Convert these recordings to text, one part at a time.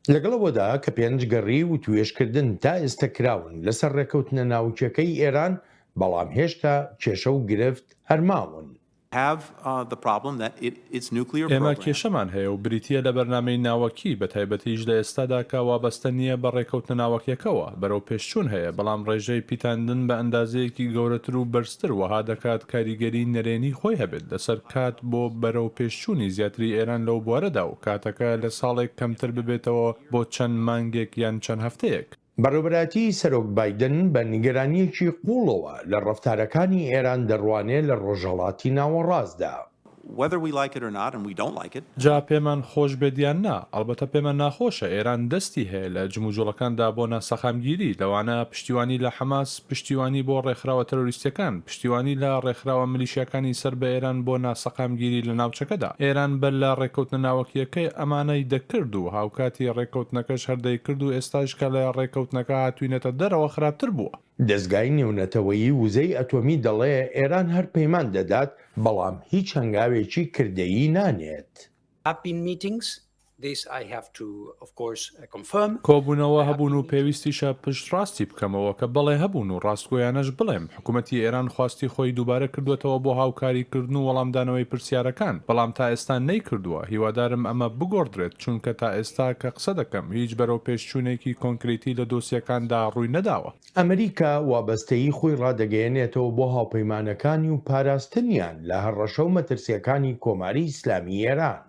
لەگەڵ ئەوەدا کە پێنج گەڕی وتووێژکردن تا ئێستە کراون لەسەر ڕێکەوتنە ناوکیەکەی ئێران، بەڵام هێشتا کێشە و گرفت هەر ماون. ئێمە کێشەمان هەیە و بریتییە لە بەرنامەی ناوەکی، بەتایبەتیش لە ئێستادا کە وابەستە نییە بە ڕێکەوتنە ناوەکیەکەوە، بەرەو پێشچوون هەیە، بەڵام ڕێژەی پیتاندن بە ئەندازەیەکی گەورەتر و بەرزتر وەها دەکات کاریگەری نەرێنی خۆی هەبێت لەسەر کات بۆ بەرەو پێشچوونی زیاتری ئێران لەو بوارەدا و کاتەکە لە ساڵێک کەمتر ببێتەوە بۆ چەند مانگێک یان چەند هەفتەیەک. بەڕێوەبەرایەتیی سەرۆک بایدن بە نیگەرانییەکی قووڵەوە لە ڕەفتارەکانی ئێران دەڕوانێ لە ڕۆژهەڵاتی ناوەڕاستدا. جا پێمان خۆش بێت یان نا، ئەڵبەتە پێمان ناخۆشە، ئێران دەستی هەیە لە جموجوڵەکاندا بۆ ناسەقامگیری، لەوانە پشتیوانی لە حەماس، پشتیوانی بۆ ڕێکخراوە تەرۆریستیەکان، پشتیوانی لە ڕێکخراوە ملیشیاکانی سەر بە ئێران بۆ ناسەقامگیری لە ناوچەکەدا. ئێران بەر لە ڕێککەوتنە ناوەکییەکەی ئەمانەی دەکرد و هاوکاتی ڕێککەوتنەکەش هەر دەیکرد و ئێستاش کە لە ڕێککەوتنەکە هاتووینەتە دەرەوە خراپتر بووە. دەزگای نێونەتەوەیی وزەی ئەتۆمی دەڵێ ئێران هەر پەیمان دەدات، بەڵام هیچ هەنگاوێکی کردەیی نانێت. کۆبوونەوە هەبوون و پێویستیشە پشتڕاستی بکەمەوە کە بەڵێ هەبوون و ڕاستگۆیانەش بڵێم حکومەتی ئێران خواستی خۆی دووبارە کردووەتەوە بۆ هاوکاریکردن و وەڵامدانەوەی پرسیارەکان، بەڵام تا ئێستا نەیکردووە، هیوادارم ئەمە بگۆڕدرێت، چونکە تا ئێستا کە قسە دەکەم هیچ بەرەوپێشچوونێکی کۆنکریتی لە دۆسیەکاندا ڕووی نەداوە. ئەمریکا وابەستەیی خۆی ڕادەگەیەنێتەوە بۆ هاوپەیمانەکانی و پاراستنیان لە هەڕەشە و مەترسییەکانی کۆماری ئیسلامی ئێران.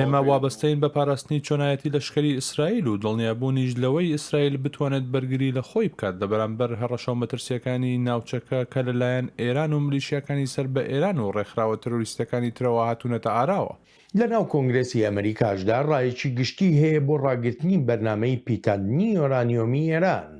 ئێمە وابەستەین بە پاراستنی چۆنایەتی لەشکری ئیسرائیل و دڵنیابوونیش لەوەی ئیسرائیل بتوانێت بەرگری لە خۆی بکات لە بەرامبەر هەڕەشە و مەترسییەکانی ناوچەکە کە لە لایەن ئێران و ملیشیاکانی سەر بە ئێران و ڕێکخراوە ترۆریستیەکانی ترەوە هاتوونەتە ئاراوە. لە ناو کۆنگرێسی ئەمریکاشدا ڕایەکی گشتی هەیە بۆ ڕاگرتنی بەرنامەی پیتاندنی یۆرانیۆمی ئێران.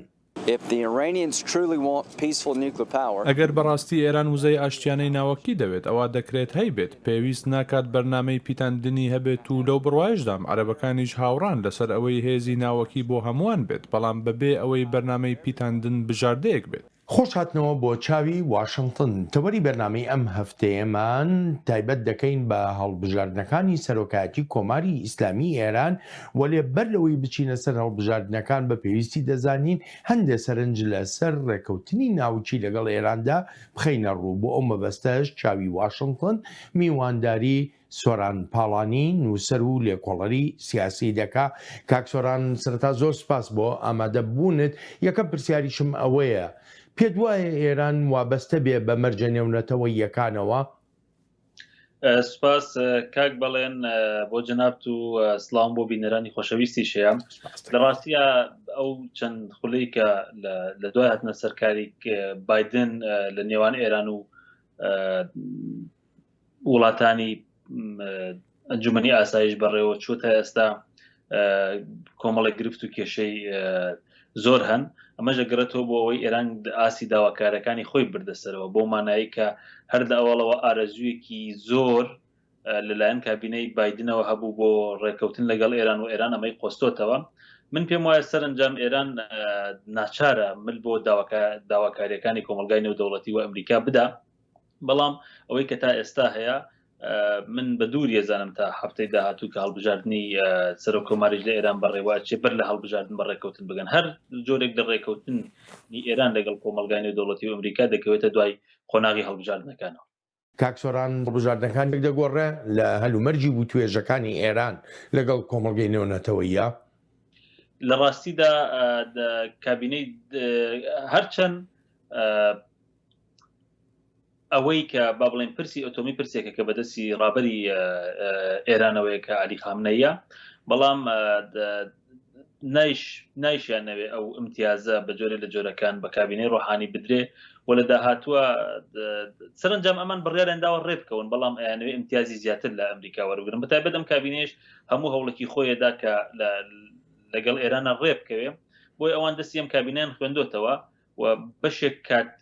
ئەگەر بەڕاستی ئێران وزەی ئاشتیانەی ناوەکی دەوێت، ئەوا دەکرێت هەیبێت، پێویست ناکات بەرنامەی پیتاندنی هەبێت و لەو بڕوایەشدام عەرەبەکانیش هاوڕان لەسەر ئەوەی هێزی ناوەکی بۆ هەمووان بێت، بەڵام بەبێ ئەوەی بەرنامەی پیتاندن بژاردەیەک بێت. خۆش هاتنەوە بۆ چاوی واشنتن، تەوەری بەرنامەی ئەم هەفتەیەمان تایبەت دەکەین بە هەڵبژاردنەکانی سەرۆکایەتی کۆماری ئیسلامی ئێران، وەلێ بەر لەوەی بچینە سەر هەڵبژاردنەکان بە پێویستی دەزانین هەندێ سەرنج لە سەر ڕێکەوتنی ناوکی لەگەڵ ئێراندا بخەینە ڕوو، بۆ ئەو مەبەستەش چاوی واشنتن میوانداری سۆران پاڵانی نووسەر و لێکۆڵەری سیاسی دەکا. کاک سۆران سەرەتا زۆر سپاس بۆ ئامادە بوونت. یەکەم پرسیاریشم ئەوەیە پێت وایە ئێران وابەستە بێ بە مەرجە نێونەتەوەییەکانەوە؟ سپاس کاک بەڵێن بۆ جەنابت و سڵاوم بۆ بینەرانی خۆشەویستیش هەیە. لە ڕاستیە ئەو چەند خولەی کە لە دوای هاتنە سەرکاری بایدن لە نێوان ئێران و وڵاتانی ئەنجومنی ئاسایش بەڕێوە چوە تا ئێستا کۆمەڵێک گرفت و کێشەی زۆر هەن ئەمەش دەگەڕێتەوە بۆ ئەوەی ئێران ئاستی داواکارەکانی خۆی بردەسەرەوە بۆ مانایی کە هەر لە ئەوەڵەوە ئارەزوویەکی زۆر لەلایەن کابینەی بایدنەوە هەبوو بۆ ڕێککەوتن لەگەڵ ئێران و ئێران ئەمەی قۆستۆتەوە من پێم وایە سەرنجام ئێران ناچارە مل بۆ داواکاریەکانی کۆمەلگای نێودەوڵەتی و ئەمریکا بدا بەڵام ئەوەی کە تا ئێستا هەیە من بە دوور یەزانم تا هەفتەی داهاتوو کە هەڵبژاردننی سەرۆک کۆماریش لە ئێران بەڕێوە چێ بەر لە هەڵبژاردن بە ڕێککەوتن بگەن هەر جۆرێک لە ڕێککەوتنی ئێران لەگەڵ کۆمەلگای نێودەوڵەتی و ئەمریکا دەکەوێتە دوای قۆناغی هەڵبژاردنەکانەوە. کاک سۆران هەڵبژاردنەکان دەگۆڕێ لە هەلومەرجی وتوێژەکانی ئێران لەگەڵ کۆمەڵگەی نێونەتەوەیە؟ لە ڕاستیدا کابینەی هەرچەند ئەوەی کە با بڵێن پرسی ئۆتۆمی پرسێکە کە بەدەستی ڕابەری ئێرانەوەیە کە علی خامنەیە بەڵام نایش نایشیان نەوێ ئەو امتیازە بە جۆرێ لە جۆرەکان بە کابینەی ڕۆحانی بدرێ و لە داهاتووە سەرنجام ئەمان بڕیاریان داوە ڕێ بکەون بەڵام ئەیانەوێ امتیازی زیاتر لە ئەمریکا وەربگرن بە تایبەت ئەم کابینەیەش هەموو هەوڵێکی خۆیەدا کە لەگەڵ ئێرانە ڕێ بکەوێ بۆی ئەوان دەستی ئەم کابینیان خوێندۆتەوە و بەشێک کات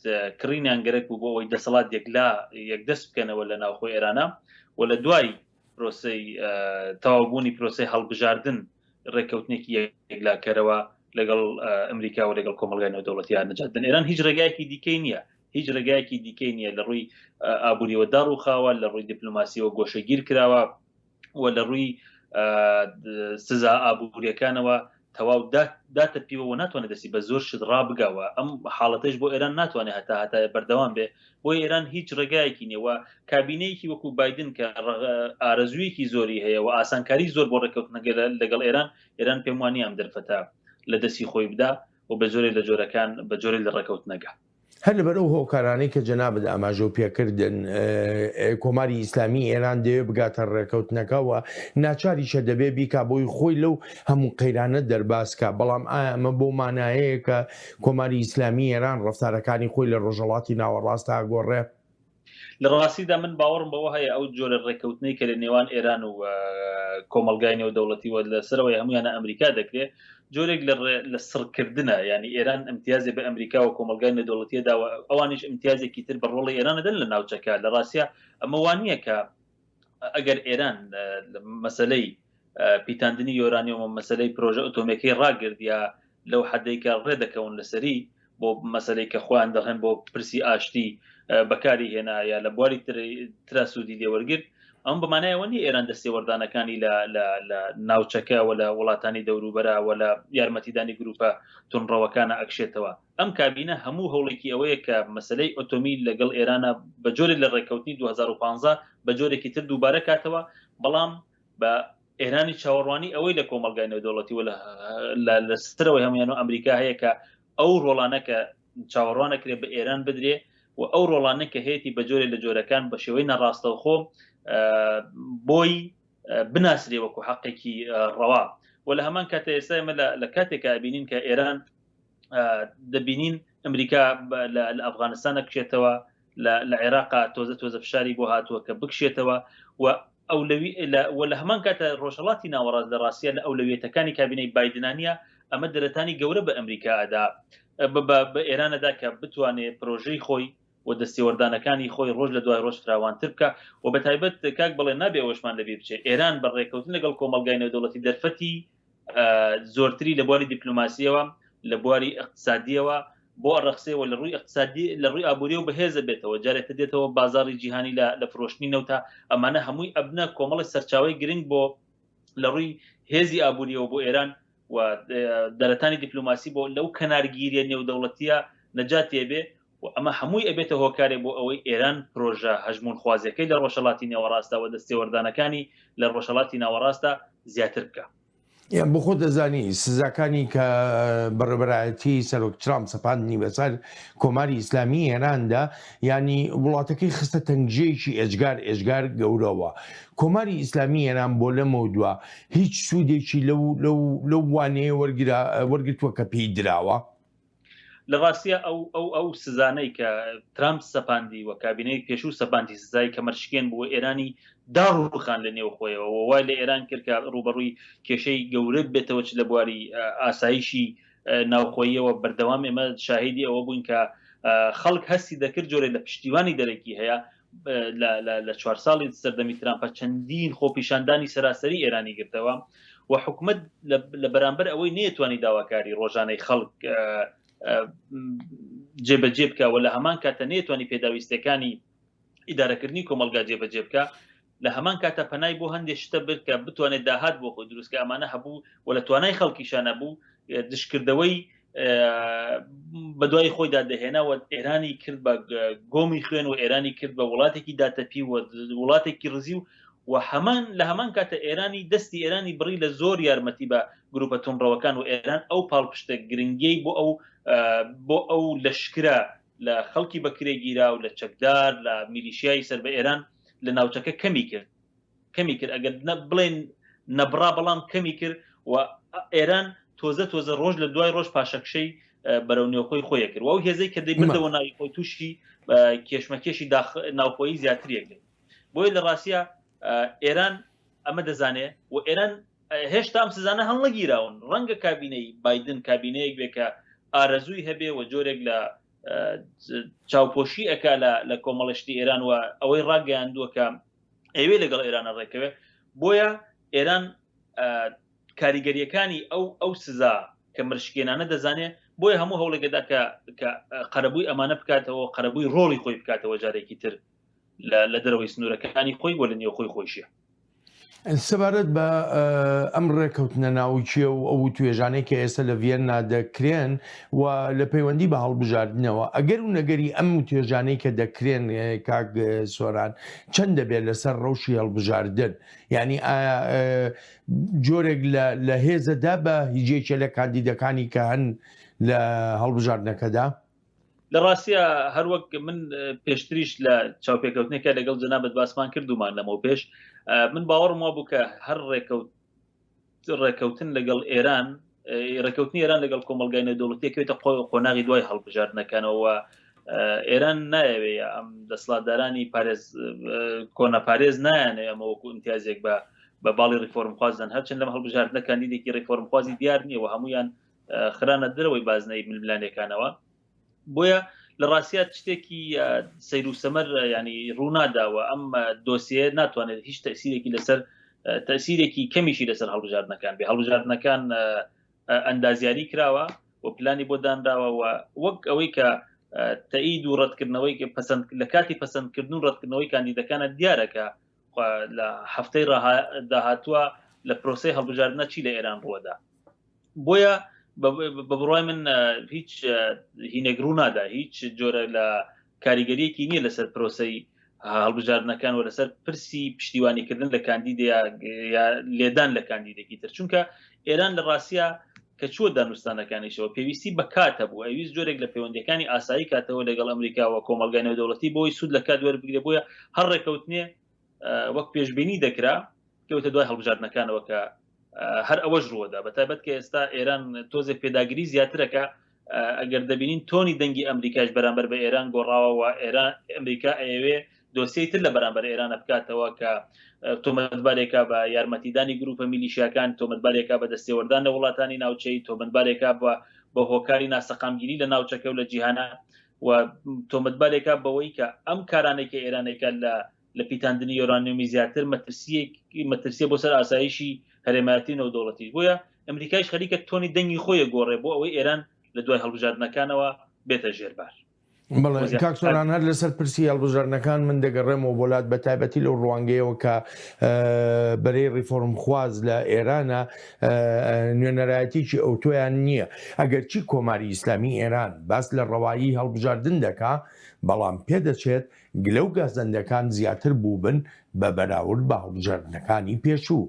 کڕینیان گەرەک بوو بۆ ئەوەی دەسەڵات یەکلا یەکدەست بکەنەوە لە ناوخۆی ئێرانە و لە دوای پرۆسەی تەواوبوونی پرۆسەی هەڵبژاردن ڕێککەوتنێکی یەکلاکەرەوە لەگەڵ ئەمریکا و لەگەڵ کۆمەڵگای نێودەوڵەتیان نەجات بدەن. ئێران هیچ ڕێگایەکی دیکەی نییە هیچ ڕێگایەکی دیکەی نییە لە ڕووی ئابووریەوە داڕووخاوە لە ڕووی دیپلۆماسیەوە گۆشەگیر کراوە و لە ڕووی سزا ئابووریەکانەوە تەواو داتەپیوە و ناتوانێت دەستی بە زۆر شت ڕابگاوە ئەم حاڵەتەش بۆ ئێران ناتوانێت هەتا هەتایە بەردەوام بێ بۆ ئێران هیچ ڕێگایەکی نیە کابینەیەکی وەکو بادن کە ئارەزوویەکی زۆری هەیە و ئاسانکاری زۆر بۆ ڕێککەوتنەکە لەگەڵ ئێران ئێران پێم وانیە ئەم دەرفەتە لە دەستی خۆی بدا و بە جۆرێک لە جۆرەکان بە جۆرێک لە ڕێککەوتنەگە. هەر لەبەر ئەو هۆکارانەی کە جەنابت ئاماژەو پێکردن کۆماری ئیسلامی ئێران دەیەوێت بگاتە ڕێکەوتنەکە و ناچاریشە دەبێ بیکا بۆی خۆی لەو هەموو قەیرانە دەرباز کا بەڵام ئایا ئەمە بەو مانایەیە کە کۆماری ئیسلامی ئێران ڕەفتارەکانی خۆی لە ڕۆژهەڵاتی ناوەڕاستا ئەگۆڕێ؟ لە ڕاستیدا من باوەڕم بەوە هەیە ئەو جۆرە ڕێککەوتنەی کە لە نێوان ئێران و کۆمەلگای نێودەوڵەتی و لە سەرەوەی هەمویانە ئەمریکا دەکرێت جۆرێک لە لە سڕکردنە ینی ئێران امتیازێ بە ئەمریکا و کۆمەلگای نێودەوڵەتیە داوە ئەوانیش امتیازێکی تر بە ڕۆڵی ئێران دەن لە ناوچەکە لە ڕاستە ئەمە وانە کە ئەگەر ئێران مەسلەی پیتاندنی یۆرانیۆم و مەسلەی پرۆژە ئۆتۆمەکەی ڕاگرت یا لەو حەدەی کە ڕێدەکەون لەسەری بۆ مەسلەی کە خۆیان دەڵێن بۆ پرسی ئاشتی بەکاری هێنا یا لە بواری ترا سوودی لێوەرگرت ئەم بەمانایەوە نیە ئێران دەستێوەردانەکانی لە لە ناوچەکە و لە وڵاتانی دەوروبەرە و لە یارمەتیدانی گروپە تونڕەوەکانە ئەکشێتەوە ئەم کابینە هەموو هەوڵێکی ئەوەیە کە مەسلەی ئۆتۆمی لەگەڵ ئێرانە بە جۆرێک لە ڕێککەوتنی 2015 بە جۆرێکی تر دووبارە کاتەوە بەڵام بە ئێرانی چاوەڕوانی ئەوەی لە کۆمەڵگای نێودەوڵەتی و لە سەرەوەی هەمویان و ئەمریکا هەیە کە ئەو ڕۆڵانە کە چاوەڕوانە کرێ بە ئێران بدرێ و ئەو ڕۆڵانە کە هەیەی بە جۆرێ لە جۆرەکان بە شێوەی ناڕاستەوخۆ بۆی بناسرێ وەکو حەقێکی ڕەوا و لە هەمان کاتە ئێستا ئێمە لە کاتێکا بینین کە ئێران دەبینین ئەمریکا لە ئەفغانستانە کشێتەوە لە عێراقا تۆزە تۆزە فشاری بۆ هاتووە کە بکشێتەوە و ئەولەوی و لە هەمان کاتە ڕۆژهڵاتی ناوەڕاست لە ڕاستە لە ئەولەویەتەکانی کابینەی بایدنانە ئەمە دەرەتانی گەورە بە ئەمریکا ئەدا بە ئێرانەدا کە بتوانێت پرۆژەی خۆی و دەستێوەردانەکانی خۆی ڕۆژ لە دوای ڕۆژ فراوانتر بکە و بە تایبەت کاک بڵێ نابێ ئەوەشمان لەبیر بچێ ئێران بە ڕێککەوتن لەگەڵ کۆمەڵگای نێودەوڵەتی دەرفەتی زۆرتری لە بواری دیپلۆماسیەوە لە بواری اقتصادیەوە بۆ ئەڕەخسێەوە لە ڕووی اقتصادی لە ڕووی ئابووری و بەهێزە بێتەوە جارێتە دێتەوە بازاری جیهانی لە لە فرۆشتنی نەوتە ئەمانە هەمووی ئەبنە کۆمەڵی سەرچاوی گرنگ بۆ لە ڕووی هێزی ئابووریەوە بۆ ئێران و دەرەتانی دیپلۆماسی بۆ لەو کەنارگیریە نێودەوڵەتیە نەجاتێ بێ و ئەمە هەمووی ئەبێتە هۆکارێ بۆ ئەوەی ئێران پرۆژە هەژموونخوازیەکەی لە ڕۆژهەڵاتی نێوەڕاستدا و دەستێوەردانەکانی لە ڕۆژهەڵاتی ناوەڕاستدا زیاتر بکا. یان بۆ خۆت دەزانی سزاکانی کە بەڕێوەبەرایەتی سەرۆک ترامپ سەپاندنی بەسەر کۆماری ئیسلامی ئێراندا یانی وڵاتەکەی خستە تەنگژەیەکی ئێجگار ئێجگار گەورەوە کۆماری ئیسلامی ئێران بۆ لەمەودوا هیچ سوودێکی لەو لەو لەو وانەیە وەرگرا وەرگرتووە کە پێی دراوە؟ لە ڕاستیا ئەو ئەو ئەو سزانەی کە ترامپ سەپاندی و کابینەی پێشوو سەپاندی سزای کەمەرشکێن بوو ئێرانی داڕوخان لە نێو خۆیەوە و وای لە ئێران کرد کە ڕووبەڕووی کێشەی گەورە بێتەوە چ لە بواری ئاسایشی ناوخۆییەوە بەردەوام ئێمە شاهیدی ئەوە بووین کە خەڵک هەستی دەکرد جۆرێ لە پشتیوانی دەرەکی هەیە لە چوار ساڵی سەردەمی ترامپە چەندین خۆپیشاندانی سەراسەری ئێرانی گرتەوە و حکومت لە بەرامبەر ئەوەی نەیەتوانی داواکاری ڕۆژانەی خەڵک جێبەجێ بکە و لە هەمان کاتە نەیەتوانی پێداویستەکانی ئیدارەکردنی کۆمەلگا جێبەجێ بکە لە هەمان کاتە پەنای بۆ هەندێک شتە برد کە بتوانێت داهات بۆ خۆی دروستکە ئەمانە هەبوو و لە توانای خەڵکیشانە بوو دشکردەوەی بەدوای خۆیدا دەهێنا و ئێرانی کرد بە گۆمی خوێن و ئێرانی کرد بە وڵاتێکی داتەپی و وڵاتێکی ڕزی و و هەمان لە هەمان کاتە ئێرانی دەستی ئێرانی بڕی لە زۆر یارمەتی بە گروپە تونڕەوەکان و ئێران ئەو پاڵپشتە گرنگیەی بۆ ئەو بۆ ئەو لەشکرە لە خەڵکی بەکرێ گیرا و لە چەکدار لە میلیشیای سەر بە ئێران لە ناوچەکە کەمی کرد کەمی کرد ئەگەر بڵێن نەبڕا بەڵام کەمی کرد و ئێران تۆزە تۆزە ڕۆژ لە دوای ڕۆژ پاشەکشەی بەرەو نێوخۆی خۆی کرد و ئەو هێزەی کە دەیبردەوە ناوی خۆی تووشی کێشمەکێشی ناوخۆیی زیاتریە کرد بۆیە لە ڕاستە ئێران ئەمە دەزانێ و ئێران هێشتا ئەم سزانە هەڵنەگیراون ڕەنگە کابینەی بادن کابینەیەک بێ کە ئارەزووی هەبێ و جۆرێک لە چاوپۆشی ئەک لە کۆمەڵشتی ئێران و ئەوەی ڕاگەیاندووە کە ئەوێ لەگەڵ ئێرانە ڕێکەوێ بۆیە ئێران کاریگەریەکانی ئەو ئەو سزا کە مرشکێنانە دەزانێ بۆیە هەموو هەوڵێکدا کە کە قەرەبووی ئەمانە بکاتەوە قەرەبووی ڕۆڵی خۆی بکاتەوە جارێکی تر لە دەرەوەی سنوورەکانی خۆی بۆ لە نێوخۆی خۆیشە. سەبارەت بە ئەم ڕێکەوتنە ناوکیە و ئەو توێژانەی کە ئێستا لە ڤیەننا دەکرێن و لە پەیوەندی بە هەڵبژاردنەوە ئەگەر و نەگەری ئەم توێژانەی کە دەکرێن کاک سۆران چەند دەبێت لەسەر ڕەوشی هەڵبژاردن یعنی ئایا جۆرێک لە هێزەدا بە هیچێکە لە کاندیدەکانی کە هەن لە هەڵبژاردنەکەدا؟ لە ڕاستە هەروەک من پێشتریش لە چاوپێکەوتنێکە لەگەڵ جەنابەت باسمان کردومان لەمەو پێش من باوەڕم وا بوو کە هەر ڕێکەوت ڕێکەوتن لەگەڵ ئێران ڕێکەوتنی ئێران لەگەڵ کۆمەلگای نێودەوڵەتیەکەوێتە قۆناغی دوای هەڵبژاردنەکانەوە ئێران نایەوێ ئەم دەسڵاتدارانی پارێز کۆنەپارێز نایانێ ئەمە وەکو امتیازێک بە بە باڵی ڕیفۆرمخوازن هەرچەند لەم هەڵبژاردنە کاندیدێکی ڕیفۆرمخوازی دیار نییە و هەمویان خرانە دەرەوەی بازنەی ململانێکانەوە بۆیە لە ڕاستە شتێکی سەیر و سەمەر ینی ڕووناداوە ئەم دۆسیە ناتوانێت هیچ تەسیرێکی لەسەر تەسیرێکی کەمیشی لەسەر هەڵبژاردنەکان بێ هەڵبژاردنەکان ئەندازیاری کراوە و پلانی بۆ دانراوە و وەک ئەوەی کە تەئید و ڕەتکردنەوەی پەسەند لە کاتی پەسەندکردن و ڕەتکردنەوەی کاندیدەکانە دیارەکە لە هەفتەی داهاتووە لە پرۆسی هەڵبژاردنە چی لە ئێران ڕووەدا بۆیە بە بڕای من هیچ هینێک ڕوونادا هیچ جۆرە لە کاریگەریەکی نییە لەسەر پرۆسی هەڵبژاردنەکان و لەسەر پرسی پشتیوانیکردن لە کاندید یا لێدان لە کاندیدێکی تر چونکە ئێران لە ڕاستە کە چوە دانوستانەکانیشەوە پێویستی بە کات هەبوو ئەویست جۆرێک لە پەیوەندەکانی ئاسایی کاتەوە لەگەڵ ئەمریکاوە کۆمەلگای نێودەوڵەتی بۆی سوود لە کات وەربگرێ بۆیە هەر ڕێکەوتنێ وەک پێشبینی دەکرا کەوتە دوای هەڵبژاردنەکانەوە کە هەر ئەوەش ڕووەدا بە تایبەت کە ئێستا ئێران تۆزێک پێداگری زیاترەکە ئەگەر دەبینین تۆنی دەنگی ئەمریکاش بەرامبەر بە ئێران گۆڕاوەوە ئێران ئەمریکا ئەیەوێ دۆسیەی تر لە بەرامبەر ئێرانە بکاتەوە کە تۆمەتبارێکە بە یارمەتیدانی گروپە میلیشیاکان تۆمەتبارێکە بە دەستێوەردان لە وڵاتانی ناوچەی تۆمەتبارێکە بە بە هۆکاری ناسەقامگیری لە ناوچەکە و لە جیهانە و تۆمەتبارێکە بەوەی کە ئەم کارانێک کە ئێرانێکە لە لە پیتاندنی یۆرانیۆمی زیاتر مەترسیەک مەترسیە بۆ سەر ئاسایشی هەرێمایەتی نێودەوڵەتیش بۆیە ئەمریکایش خەریکە تۆنی دەنگی خۆی گۆڕێ بۆ ئەوەی ئێران لە دوای هەڵبژاردنەکانەوە بێتە ژێربار. بەڵێ کاک سۆران هەر لەسەر پرسی هەڵبژاردنەکان من دەگەڕێمەوە بۆ لات بە تایبەتی لەو ڕوانگەیەوە کە بەرەی ڕیفۆرمخواز لە ئێرانە نوێنەرایەتیی ئەوتۆیان نییە ئەگەرچی کۆماری ئیسلامی ئێران باس لە ڕەوایی هەڵبژاردن دەکا بەڵام پێدەچێت گلە و گازەندەکان زیاتر بووبن بە بەراورد بە هەڵبژاردنەکانی پێشوو.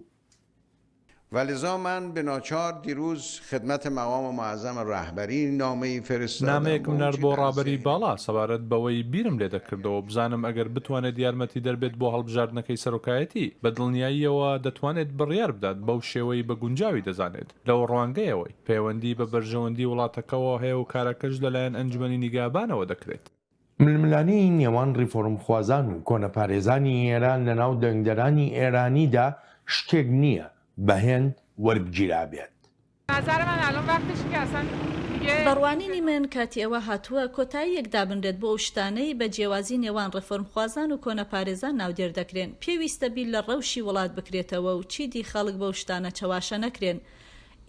و لذا من به ناچار دیروز خدمت مقام معظم رهبری نامه ای فرستادم نامەیەکم با نارد اونچه بۆ در ڕابەری ذهن باڵا سەبارەت بەوەی بیرم لێ دەکردەوە بزانم ئەگەر بتوانێت یارمەتیدەر بێت بۆ هەڵبژاردنەکەی سەرۆکایەتی، بە دڵنیاییەوە دەتوانێت بڕیار بدات بەو شێوەی بە گونجاوی دەزانێت لەو ڕوانگەیەوەی پەیوەندی بە بەرژەوەندی وڵاتەکەوە هەیە و کارەکەش لەلایەن ئەنجومەنی نیگابانەوە دەکرێت. ململانێی نێوان ڕیفۆرمخوازان و کۆنەپارێزانی ئێران لەناو دەنگدەرانی ئێرانیدا شتێک نییە بە هێند وەربگیرابێت. بە ڕوانینی من کاتی ئەوە هاتووە کۆتاییەک دابنرێت بۆ ئەو شتانەی بە جیاوازی نێوان ڕێفۆرمخوازان و کۆنەپارێزان ناودێر دەکرێن. پێویستە بیر لە ڕەوشی وڵات بکرێتەوە و چیدی خەڵک بەو شتانە چەواشە نەکرێن.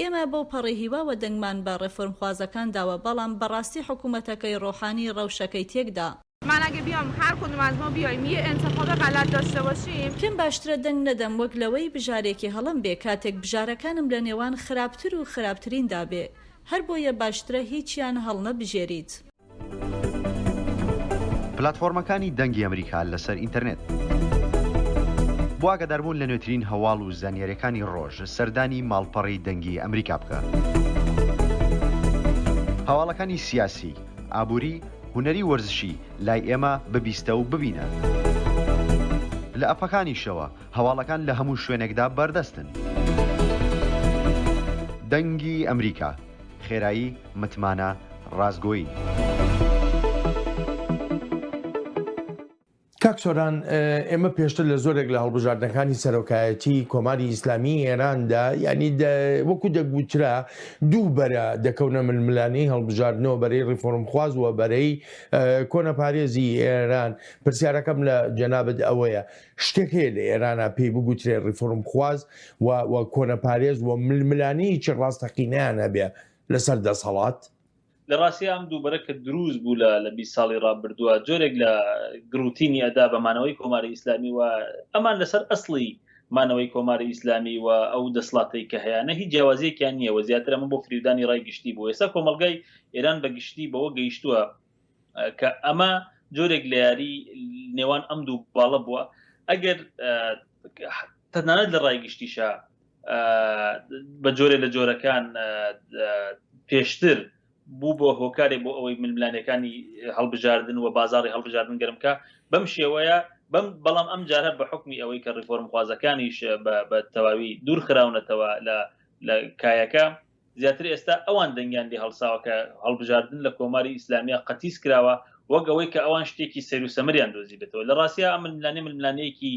ئێمە بەو پەڕی هیواوە دەنگمان بە ڕێفۆرمخوازەکان داوە، بەڵام بەڕاستی حکومەتەکەی ڕۆحانی ڕەوشەکەی تێکدا. پێم باشترە دەنگ نەدەم وەک لەوەی بژارێکی هەڵەم بێ کاتێک بژارەکانم لە نێوان خراپتر و خراپتریندا بێ. هەربۆیە باشترە هیچیان هەڵنەبژێریت. پلاتفۆرمەکانی دەنگی ئەمریکا لەسەر ئینتەرنێت. بۆ ئاگاداربوون لە نوێترین هەواڵ و زانیاریەکانی ڕۆژ سەردانی ماڵپەڕی دەنگی ئەمریکا بکە. هەواڵەکانی سیاسی، ئابووری، هونەری و وەرزشی لای ئێمە ببیستە و ببینە. لە ئەپەکانیشەوە هەواڵەکان لە هەموو شوێنێکدا بەردەستن. دەنگی ئەمریکا، خێرایی، متمانە، ڕاستگۆیی. کاک سۆران ئێمە پێشتر لە زۆرێک لە هەڵبژاردنەکانی سەرۆکایەتی کۆماری ئیسلامی ئێراندا یعنی وەکو دەگوترا دوو بەرە دەکەونە ململانێی هەڵبژاردنەوە بەرەی ڕیفۆرمخواز و بەرەی کۆنەپارێزی ئێران پرسیارەکەم لە جەنابت ئەوەیە شتێک هەیە لە ئێرانە پێی بگوترێ ڕیفۆرمخواز و و کۆنەپارێز و ململانێیەکی ڕاستەقینەیان هەبێ لەسەر دەسەڵات؟ لە ڕاستیا ئەم دووبەرە کە دروست بوو لە لە 20 ساڵی ڕابردووە جۆرێک لە گڕوتینی ئەدا بە مانەوەی کۆماری ئیسلامی و ئەمان لەسەر ئەسڵی. مانەوەی کۆماری ئیسلامی و ئەو دەسڵاتەی کە هەیانە هیچ جیاوازیەکیان نییە و زیاتر ئەمە بۆ فریودانی ڕای گشتی بوو ئێستا کۆمەڵگای ئێران بە گشتی بەوە گەیشتووە کە ئەمە جۆرێک لە یاری نێوان ئەم دوو باڵە بووە ئەگەر تەنانەت لە ڕای گشتیشە بە جۆرێ لە جۆرەکان پێشتر بوو بۆ هۆکارێک بۆ ئەوەی ململانێکانی هەڵبژاردن و بازاڕی هەڵبژاردن گەرم بکا بەم شێوەیە بەم بەڵام ئەم جارە بە حکمی ئەوەی کە ڕیفۆرمخوازەکانیش بە تەواوی دوور خراونەتەوە لە لە کایەکە زیاتر ئێستا ئەوان دەنگیان لێ هەڵساوە کە هەڵبژاردن لە کۆماری ئیسلامیە قەتیس کراوە وەک ئەوەی کە ئەوان شتێکی سەیر و سەمریان دۆزیبێتەوە لە ڕاستیا ئەم ململانێ ململانێیەکی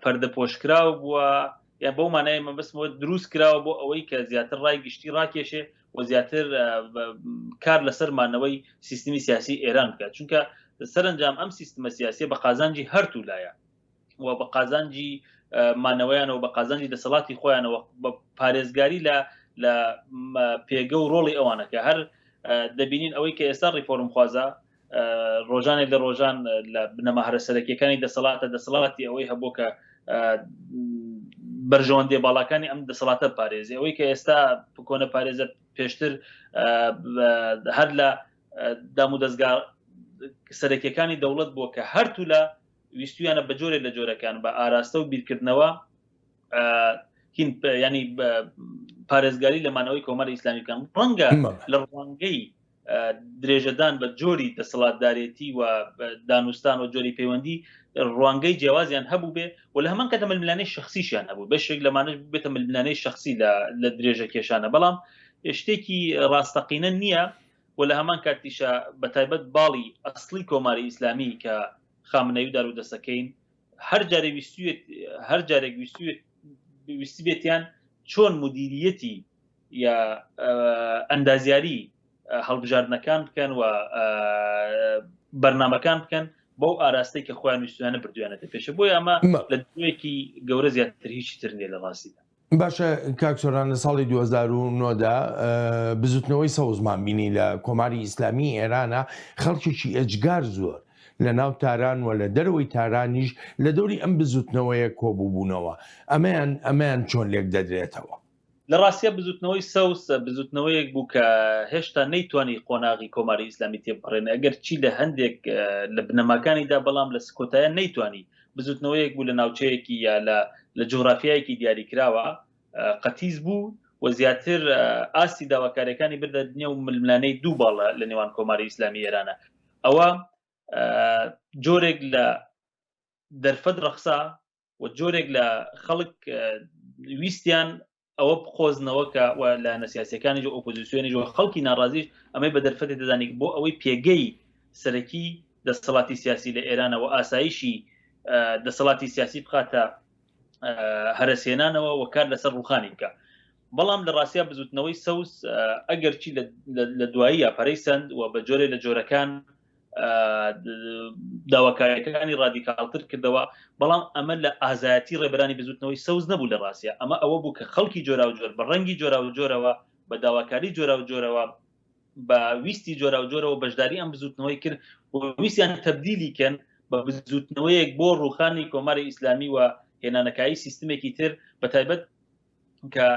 پەردەپۆشکراو بووە یان بەو مانای مەبەستمەوە دروست کراوە بۆ ئەوەی کە زیاتر ڕای گشتی ڕاکێشێ و زیاتر کار لەسەر مانەوەی سیستمی سیاسی ئێران بکات چونکە سەرنجام ئەم سیستمە سیاسیە بە قازانجی هەرتوو لایە و بە قازانجی مانەوەیانەوە بە قازانجی دەسەڵاتی خۆیانەوە بە پارێزگاری لە لە پێگە و ڕۆڵی ئەوانەکە هەر دەبینین ئەوەی کە ئێستا ڕیفۆرم خوازە ڕۆژانێک لە ڕۆژان لە بنەما هەرە سەرەکیەکانی دەسەڵاتە دەسەڵاتی ئەوەی هەبوو کە بەرژەوەندی باڵاکانی ئەم دەسەڵاتە پارێزی ئەوەی کە ئێستا کۆنە پارێزە پێشتر هەر لە دام و دەستگا سەرەکیەکانی دەوڵەت بووە کە هەرتو لە ویستویانە بە جۆرێک لە جۆرەکان بە ئاراستە و بیرکردنەوە هین ینی پارێزگاری لە مانەوەی کۆماری ئیسلامی بکەن ڕەنگە لە ڕوانگەی درێژەدان بە جۆری دەسەڵاتدارێتی و دانوستان و جۆری پەیوەندی ڕوانگەی جیاوازیان هەبوو بێ و لە هەمان کاتە ململانێی شخصیشیان هەبوو بەشێک لەمانەش بێتە ململانێی شخصی لە درێژە کێشانە بەڵام شتێکی ڕاستەقینە نییە و لە هەمان کاتیشە بە تایبەت باڵی ئەسڵی کۆماری ئیسلامی کە خامنەی و دار و دەسەکەین هەر جارێ ویستوێت هەر جارێک ویستوێت ویستبێتیان چۆن مدیریەتی یا ئەندازیاری هەڵبژاردنەکان بکەن و بەرنمەکان بکەن بەو ئاراستەی کە خۆیان ویستویانە بردویانەتە پێشە بۆیە ئەمە لە دوێکی گەورە زیاتر هیچی تر نییە لە ڕاستیدا. باشە کاک سۆران لە ساڵی 2009 دا بزوتنەوەی سەوزمان بینی لە کۆماری ئیسلامی ئێرانە خەڵکێکی ئێجگار زۆر لە ناو تاران و لە دەرەوەی تارانیش لە دەوری ئەم بزوتنەوەیە کۆبووبوونەوە ئەمەیان ئەمەیان چۆن لێک دەدرێتەوە؟ لە ڕاستیا بزوتنەوەی سەوز بزوتنەوەیەک بوو کە هێشتا نەیتوانی قۆناغی کۆماری ئیسلامی تێبپەڕێنێ ئەگەر چی لە هەندێک لە بنەماکانیدا بەڵام لە سکۆتایە نەیتوانی بزوتنەوەیەک بوو لە ناوچەیەکی یا لە لە جوغرافیایەکی دیاریکراوە قەتیس بوو و زیاتر ئاستی داواکاریەکانی بردە نێو ململانێی دوو باڵە لە نێوان کۆماری ئیسلامی ئێرانە ئەوە جۆرێک لە دەرفەت ڕەخسا و جۆرێک لە خەڵک ویستیان ئەوە بقۆزنەوە کە و لایەنە سیاسیەکانیش و ئۆپۆزیسیۆنیش و خەڵکی ناڕازیش ئەمەی بە دەرفەتی دەزانی بۆ ئەوەی پێگەی سەرەکی دەسەڵاتی سیاسی لە ئێرانەوە ئاسایشی دەسەڵاتی سیاسی بخاتە هەرەسێنانەوە و کار لەسەر ڕوخانی بکە بەڵام لە ڕاستیا بزوتنەوەی سەوز ئەگەرچی لە دواییە پەرەی سند و بە جۆرێ لە جۆرەکان داواکاریەکانی ڕادیکاڵتر کردەوە بەڵام ئەمە لە ئازایەتی ڕێبەرانی بزوتنەوەی سەوز نەبوو لە ڕاستە ئەمە ئەوە بوو کە خەڵکی جۆراوجۆر بە ڕەنگی جۆراوجۆرەوە بە داواکاری جۆراوجۆرەوە بە ویستی جۆراوجۆرەوە بەشداری ئەم بزوتنەوەی کرد و ویستیان تەبدیلی کەن بە بزوتنەوەیەک بۆ ڕوخانی کۆماری ئیسلامی و هێنانەکایی سیستمێکی تر بە تایبەت کە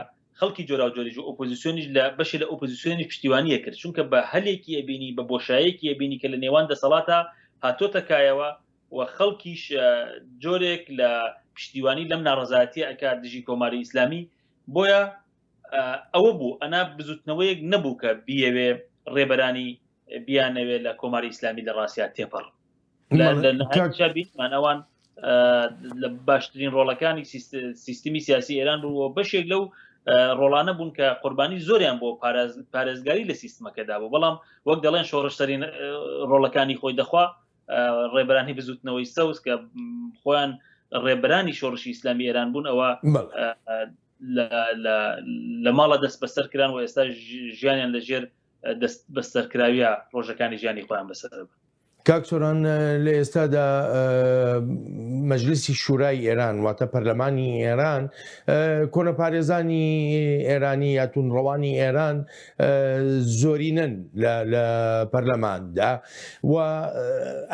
خەڵکی جۆراوجۆریش و ئۆپۆزیسیۆنیش لە بەشێ لە ئۆپۆزیسیۆنی پشتیوانیە کرد چونکە بە هەلێکی ئەبینی بە بۆشایەکی ئەبینی کە لە نێوان دەسەڵاتە هاتۆتە کایەوە و خەڵکیش جۆرێک لە پشتیوانی لەم ناڕەزایەتیە ئەکات دژی کۆماری ئیسلامی بۆیە ئەوە بوو ئەنا بزوتنەوەیەک نەبوو کە بیەوێ ڕێبەرانی بیانەوێ لە کۆماری ئیسلامی لە ڕاستیا تێپەڕ بینمان ئەوان لە باشترین ڕۆڵەکانی سیستمی سیاسی ئێران بوو و بەشێک لەو ڕۆڵانە بوون کە قوربانی زۆریان بۆ پارێزگاری لە سیستمەکەدا بوو بەڵام وەک دەڵێن شۆڕشترین ڕۆڵەکانی خۆی دەخوا ڕێبەرانی بزوتنەوەی سەوز کە خۆیان ڕێبەرانی شۆڕشی ئیسلامی ئێران بوون ئەوە لە ماڵە دەست بەسەر کران و ئێستا ژیانیان لەژێر دەست بەسەرکراویە ڕۆژەکانی ژیانی خۆیان بەسەر بن. کاک سۆران لە ئێستادا مەجلیسی شورای ئێران واتە پەرلەمانی ئێران کۆنەپارێزانی ئێرانی یا توندڕەوانی ئێران زۆرینەن لە پەرلەماندا و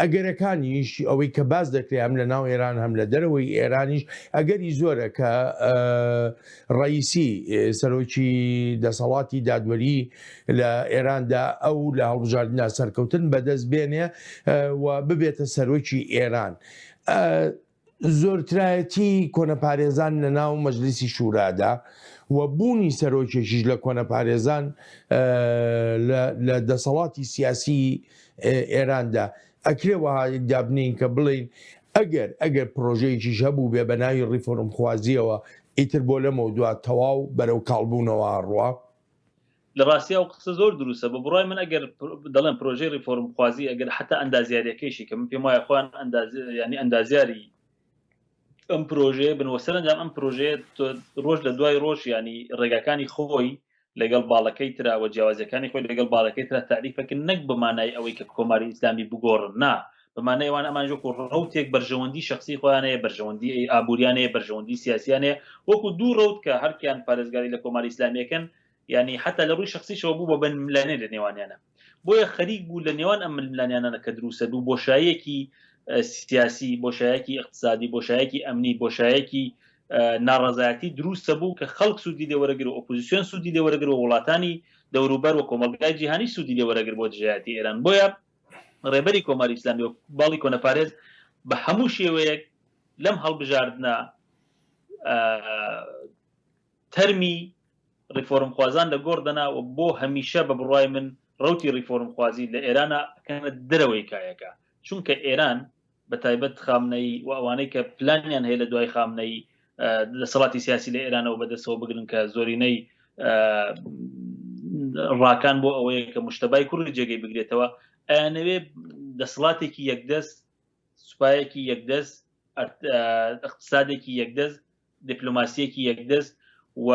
ئەگەرەکانیش ئەوەی کە باس دەکرێت هەم لە ناو ئێران هەم لە دەرەوەی ئێرانیش ئەگەری زۆرە کە ڕەئیسی سەرۆکی دەسەڵاتی دادوەری لە ئێراندا ئەو لە هەڵبژاردندا سەرکەوتن بەدەست بێنێ و ببێتە سەرۆکی ئێران. زۆرترایەتی کۆنەپارێزان لە ناو مەجلیسی شورادا و بوونی سەرۆکێکیش لە کۆنەپارێزان لە دەسەڵاتی سیاسی ئێراندا ئەکرێ وەها دابنێین کە بڵێین ئەگەر ئەگەر پرۆژەیەکیش هەبووبێ بە ناوی ڕیفۆرمخوازییەوە ئیتر بۆ لەمەودوا تەواو بەرەو کاڵبوونەوە ئەڕوا؟ لە ڕاستیا ئەو قسە زۆر دروستە بە بڕای من ئەگەر دەڵێن پرۆژەی ڕیفۆرمخوازی ئەگەر حتا ئەندازیاریەکەیشی کە من پێم وایە خۆیان ئەنداز ینی ئەندازیاری ئەم پرۆژەیە بن وە سەرەنجام ئەم پرۆژەیە ڕۆژ لە دوای ڕۆژ ینی ڕێگاکانی خۆی لەگەڵ باڵەکەی ترا و جیاوازیەکانی خۆی لەگەڵ باڵەکەی ترا تاریفەکە نەک بە مانای ئەوەی کە کۆماری ئیسلامی بگۆڕن نا بە مانای ئەوان ئەمان وەکو ڕەوتێک بەرژەوەندی شخصی خۆیان هەیە بەرژەوەندی ئابووریان هەیە بەرژەوەندی سیاسیان هەیە وەکو دوو ڕەوت کە هەرکیان پارێزگاری لە کۆماری ئیسلامیەکەن یعنی حتا لە ڕووی شخصیشەوە بوو بە ململانێ لە نێوانیانە بۆیە خەریک بوو لە نێوان ئەم ململانیانە کە دروستە بوو بۆشاییەکی سیاسی بۆشایەکی اقتصادی بۆشایەکی ئەمنی بۆشایەکی ناڕەزایەتی دروستە بوو کە خەڵک سوودی لێ وەرەگر و ئۆپۆزیسیۆن سوودی لێ وەرەگر و وڵاتانی دەوروبەر و کۆمەڵگای جیهانی سوودی لێ وەرەگر بۆ دژایەتی ئێران بۆیە ڕێبەری کۆماری ئیسلامی و باڵی کۆنەپارێز بە هەموو شێوەیەک لەم هەڵبژاردنە تەرمی ڕیفۆرمخوازان لە گۆڕ دەنا و بۆ هەمیشە بە بڕوای من ڕەوتی ڕیفۆرمخوازی لە ئێرانە ئەکەنە دەرەوەی کایەکە چونکە ئێران بە تایبەت خامنەیی و ئەوانەی کە پلانیان هەیە لە دوای خامنەیی دەسەڵاتی سیاسی لە ئێرانەوە بەدەستەوە بگرن کە زۆرینەی ڕاکان بۆ ئەوەیە کە مشتەبای کوڕی جێگەی بگرێتەوە ئەیانەوێ دەسەڵاتێکی یەکدەست سوپایەکی یەکدەست اقتصادێکی یەکدەست دیپلۆماسیەکی یەکدەست و